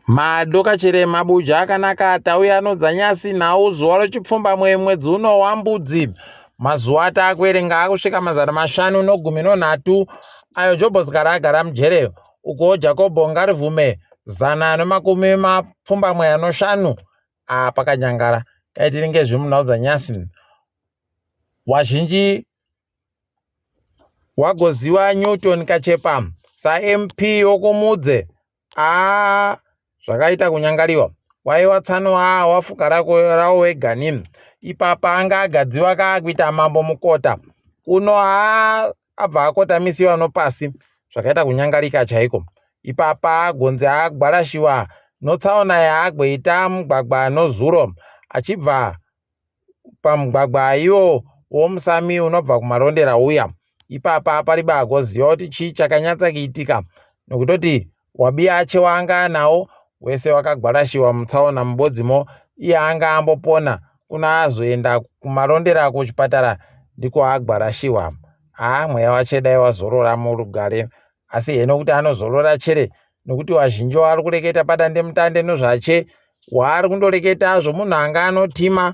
Madoka chirema buja akanaka tauya anodzanyasi nhau zuva rochipfumbamwe mwedzi uno wambudzi mazuva ataakuerenga akusvika 513 ayo Jobhosi gara agara mujere ukuwo Jakobho Ngarivhume 185 apakanyangara kaitiringe zvemunhau dzanyasi wazhinji wagoziva Newton Kachepa saMP wokumudze aa zvakaita kunyangariwa waiwa tsano aa wafuka rako rawo wegani ipapa anga agadziwa kaakuita mambo mukota kuno aa abva akotamisiwa nopasi zvakaita kunyangarika chaiko ipapa agonzi agwarashiwa notsaona yaagweita mugwagwa nozuro achibva pamugwagwa iwo womusami unobva kumarondera uya ipapa paribe agoziva kuti chii chakanyatsa kuitika nokutoti wabiya ache waanga anawo wese wakagwarashiwa mutsaona mubodzimo iye anga ambopona kuna azoenda kumarondera kuchipatara ndiko agwarashiwa haa mweya wache dai wazorora murugare asi heno kuti anozorora chere nokuti wazhinji waari kureketa padandemutande nozvache waari kundoreketa zvomunhu anga anotima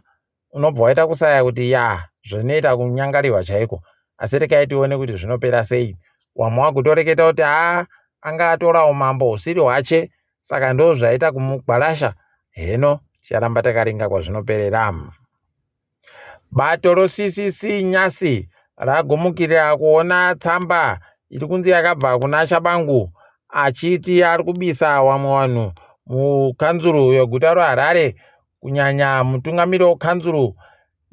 unobva waita kusaya kuti ya zvinoita kunyangariwa chaiko asi rekai tione kuti zvinopera sei wamwe wakutoreketa kuti haa anga atora umambo husiri hwache saka ndo zvaita kumugwarasha heno ticharamba takaringa kwazvinoperera Bato roCCC nyasi ragumukira kuona tsamba iri kunzi yakabva kuna Tshabangu achiti ari kubisa vamwe vanhu mukanzuru yeguta reHarare kunyanya mutungamiri wekanzuru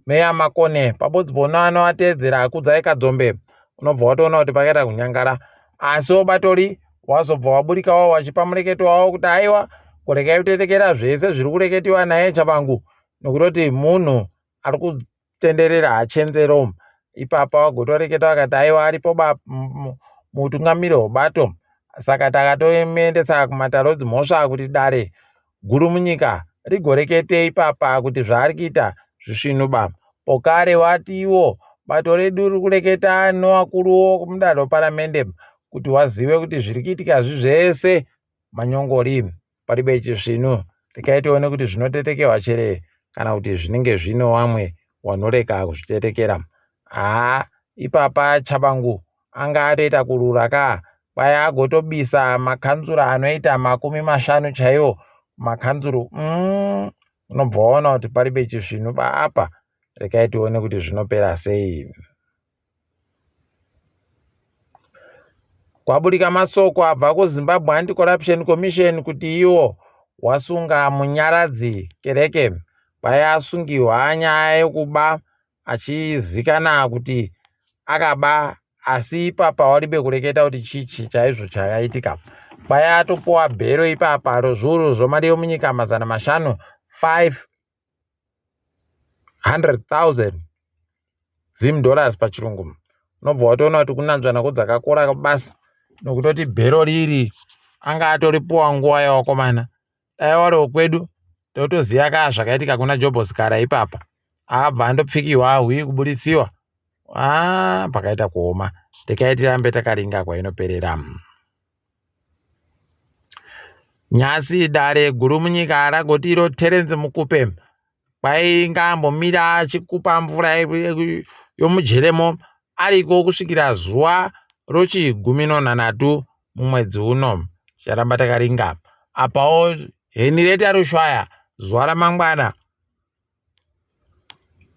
Meya Makone pabodzi pona anovateedzera Kudzai Kadzombe unobva watoona kuti pakaita kunyangara asiwo batori wazobva waburikawo wachipa mureketo wavo kuti aiwa kurekai kutetekera zvese zviri kureketiwa naye Tshabangu nokutoti munhu ari kutenderera hachenzero ipapa wagotoreketa vakati aiwa aripo mutungamiri webato saka takatomuendesa kumatare edzimhosva kuti dare guru munyika rigorekete ipapa kuti zvaari kuita zvisvinuba pokare watiwo bato redu riri kureketa nevakuru mudare reparamende kuti wazive kuti zviri kuitika zvese manyongori paribe chisvinu rekai tione kuti zvinotetekewa chere kana kuti zvinenge zvine wamwe wanoreka kuzvitetekera haa ipapa Tshabangu anga atoita kurura ka kwai agotobisa makanzura anoita 50 chaiwo makanzuru unobva waona kuti paribe chisvinu ba apa rekai tione kuti zvinopera sei Kwaburika masoko abva kuZimbabwe Anti-Corruption Commission kuti iwo wasunga Munyaradzi Kereke kwai asungiwa nyaya yekuba achizikana kuti akaba asi ipapa waribe kureketa kuti chichi chaizvo chakaitika kwai atopuwa bhero ipapa rozviuru zvomari yomunyika 500 500,000 Zim dollars pachirungu unobva watoona kuti kunanzva nako dzakakora basi nokutoti bhero riri anga atoripuwa nguva yawakomana dai wariwo kwedu totoziva kaa zvakaitika kuna Jobhosi kara ipapa akabva andopfikiwa hwii kuburitsiwa aa pakaita kuoma rekai tirambe takaringa kwainoperera Nyasi dare guru munyika ragoti iro Terence Mukupe kwainga ambomira achikupa mvura yomujeremo ariko kusvikira zuva rochigumi nonhanhatu mumwedzi uno. Ticharamba takaringa. Apawo Henrietta Rushwaya zuva ramangwana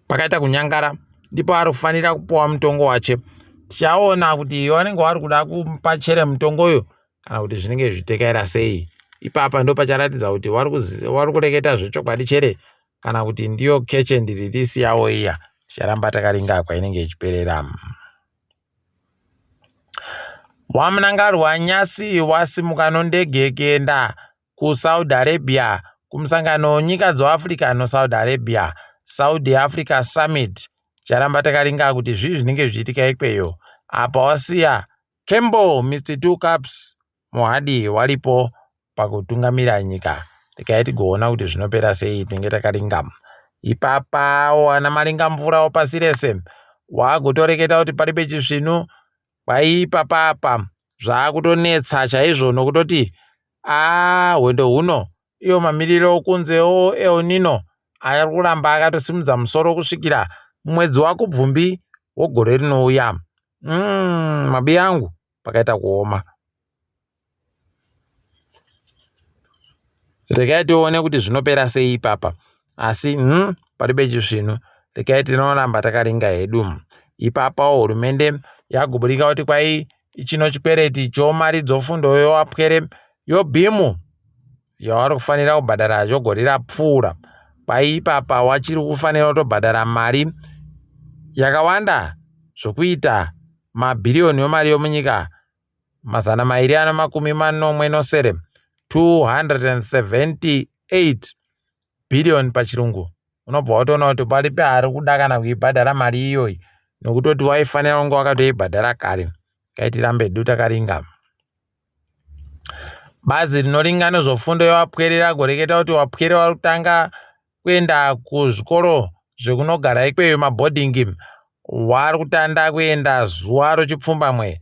pakaita kunyangara ndipo ari kufanira kupuwa mutongo wache tichaona kuti vanenge vari kuda kumupa chere mutongo uyu kana kuti zvinenge zvichitekaira sei ipapa ndo pacharatidza kuti vari kureketa zvechokwadi chere kana kuti ndiyo catch and release yavo iya ticharamba takaringa kwainenge ichiperera waMnangagwa nyasi wasimuka nondege kuenda kuSaudi Arabia kumusangano wenyika dzeAfrica noSaudi Arabia Saudi Africa Summit ticharamba takaringa kuti zvii zvinenge zvichiitika ikweyo apa wasiya Kembo Mr Two Cups Mohadi waripo pakutungamira nyika rekai tigoona kuti zvinopera sei tinenge takaringa ipapawo ana maringa mvura wapasi rese waakutoreketa kuti paribe chisvinu kwaipapapa zvaakutonetsa chaizvo nokutoti aa hwendo huno Iyo mamiriro okunze oEl Nino ari kuramba akatosimudza musoro kusvikira mumwedzi waKubvumbi wogore rinouya. Mm, mabiya angu pakaita kuoma. Regai tione kuti zvinopera sei ipapa asi paribe chisvinu regai tinoramba takaringa hedu. Ipapawo hurumende yaguburika kuti kwai ichino chikwereti chomari dzofundo yowapwere yobhimu yavari kufanira kubhadhara zvegore rapfuura kwai ipapa wachiri kufanira kutobhadhara mari yakawanda zvokuita mabhiriyoni yomari yomunyika 277, 278 bhiriyoni pachirungu unobva watoona kuti paripe ari kuda kana kuibhadhara mari iyoyi nokutoti waifanira kunge wakatoibhadhara kare kaitirambe du takaringa bazi rinoringa nezvefundo yevapwere ragoreketa kuti vapwere vari kutanga kuenda kuzvikoro zvekunogara ikweyo mabhodhingi vari kutanda kuenda zuva rochipfumbamwe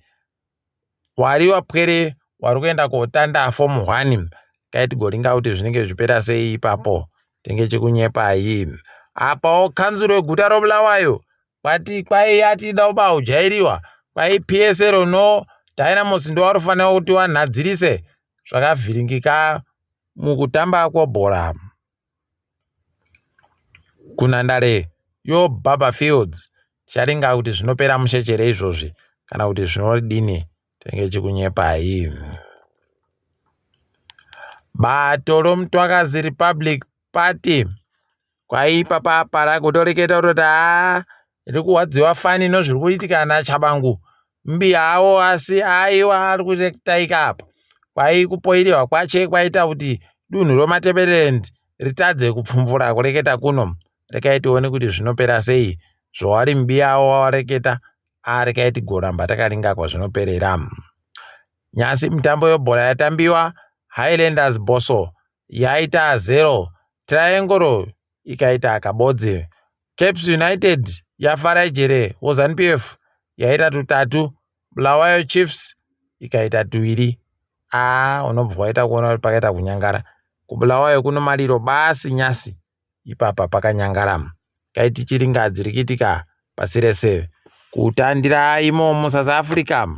wari wapwere wari kuenda kotanda fomu 1 kaiti goringa kuti zvinenge zvichipera sei ipapo tenge chikunyepai apawo kanzuro yeguta robulawayo kwati kwai yatida kuba ujairiwa kwai psl no dynamos ndovari kufanira kuti wanhadzirise zvakavhiringika mukutamba kwebhora kunhandare yoBarbourfields ticharinga kuti zvinopera mushe chere izvozvi kana kuti zvinodini tinenge chikunyepai bato romutwakazi republic party kwaipa papara kutoreketa kutoti haa iri kuhwadziwa fani nozviri kuitika nachabangu mbi hawo asi aiwa ari kutaika apa kwai kupoiriwa kwache kwaita kuti dunhu romatebeleland ritadze kupfumvura kureketa kuno rekai tione kuti zvinopera sei zvawari mbi awo wawareketa arekai tigoramba takaringa kwazvinoperera nyasi mitambo yebhora yatambiwa highlanders boso yaita 0 triangle ikaita kabodzi caps united yafara jere wozanu pf yaita tutatu bulawayo chiefs ikaita tuiri aa unobva waita kuona kuti pakaita kunyangara kubulawayo kuno mariro basi nyasi ipapa pakanyangara kaiti chiringadzi riri kuitika pasi rese kutandira imomo south africa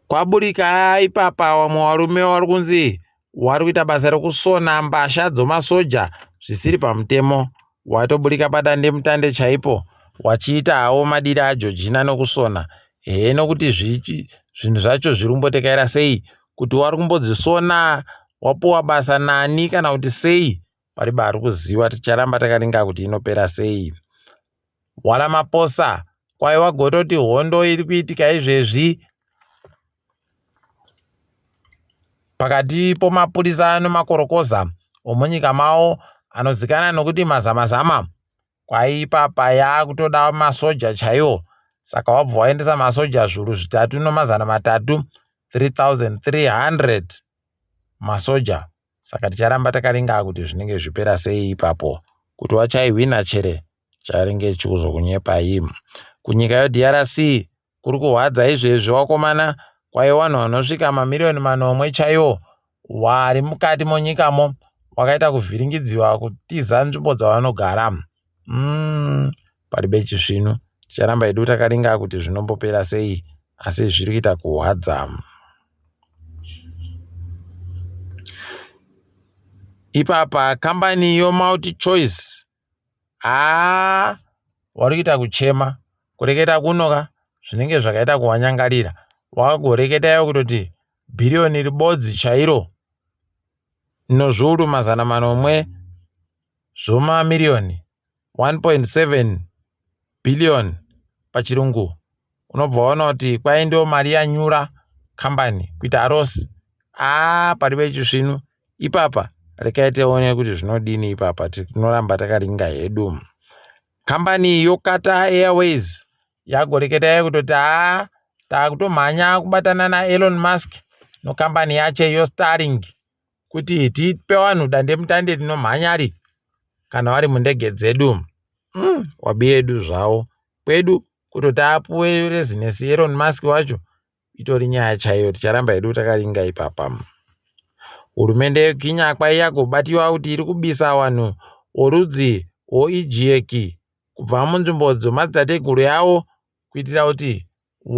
Kwaburika ipapa vamwe varume vari kunzi vari kuita basa rekusona mbasha dzomasoja zvisiri pamutemo. Watoburika padandemutande chaipo wachiita hawo madire aJojina nokusona. Heno kuti zvinhu zvacho zviri kumbotekaira sei kuti wari kumbodzisona wapuwa basa nani kana kuti sei paribe ari kuziva ticharamba takaringa kuti inopera sei. WaRamaphosa kwai wagototi hondo iri kuitika izvezvi pakati pomapurisa nemakorokoza omunyika mavo anozikana nokuti mazamazama kwai ipapa yakutoda masoja chaiwo saka wabva waendesa masoja zviuru zvitatu nomazana matatu 3300 masoja saka ticharamba takaringa kuti zvinenge zvipera sei ipapo kuti wachaihwina chere charinge chikuzokunyepai kunyika yodrc kuri kuhwadza izvezvi wakomana kwai vanhu vanosvika mamiriyoni manomwe chaiwo wari mukati monyikamo wakaita kuvhiringidziwa kutiza nzvimbo dzavanogara mm, paribe chisvinu ticharamba hedu takaringa kuti zvinombopera sei asi zviri kuita kuhwadza ipapa kambani yomulti choice haa wari kuita kuchema kureketa kunoka zvinenge zvakaita kuwanyangarira wagoreketa iwe kutoti bhiriyoni ribodzi chairo nozviuru 700 zvomamiriyoni 1.7 billion pachirungu unobva waona kuti kwai ndiyo mari yanyura kambani kuita rosi aa pari pechisvinu ipapa rekai tione kuti zvinodini ipapa tinoramba takaringa hedu kambani yoQatar Airways yagoreketa kutoti haa taakutomhanya kubatana naElon Musk nokambani yache yoStarlink kuti tipe vanhu dandemutande rinomhanyari kana vari mundege dzedu wabi yedu zvavo kwedu kutoti apuwe rezinesi Elon Musk wacho itori nyaya chaiyo ticharamba hedu takaringa ipapa. Hurumende yeKinyakwa iyagobatiwa kuti iri kubisa wanhu worudzi woIjieki kubva munzvimbo dzemadzitateguru yavo kuitira kuti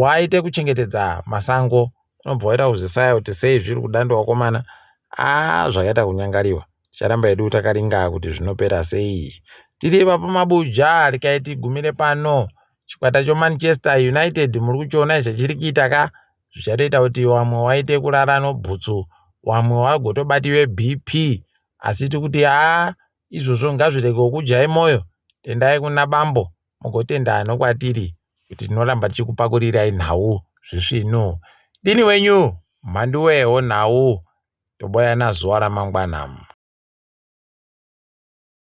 waite kuchengetedza masango. Unobva waita kuzvisaya kuti sei zviri kudando wakomana. Aa zvakaita kunyangariwa. Ticharamba hedu takaringa kuti zvinopera sei. Tiri ipapo mabuja rekai tigumire pano. Chikwata choManchester United muri kuchiona zvachiri kuita ka zvichatoita kuti vamwe waite kurara nobhutsu vamwe vagotobatiwe BP asi tikuti haa izvozvo ngazvirege kukudyai moyo tendai kuna bambo mugotenda nokwatiri kuti tinoramba tichikupakurirai nhau zvisvinu dini wenyu mhanduwe honhau toboyana zuva ramangwana.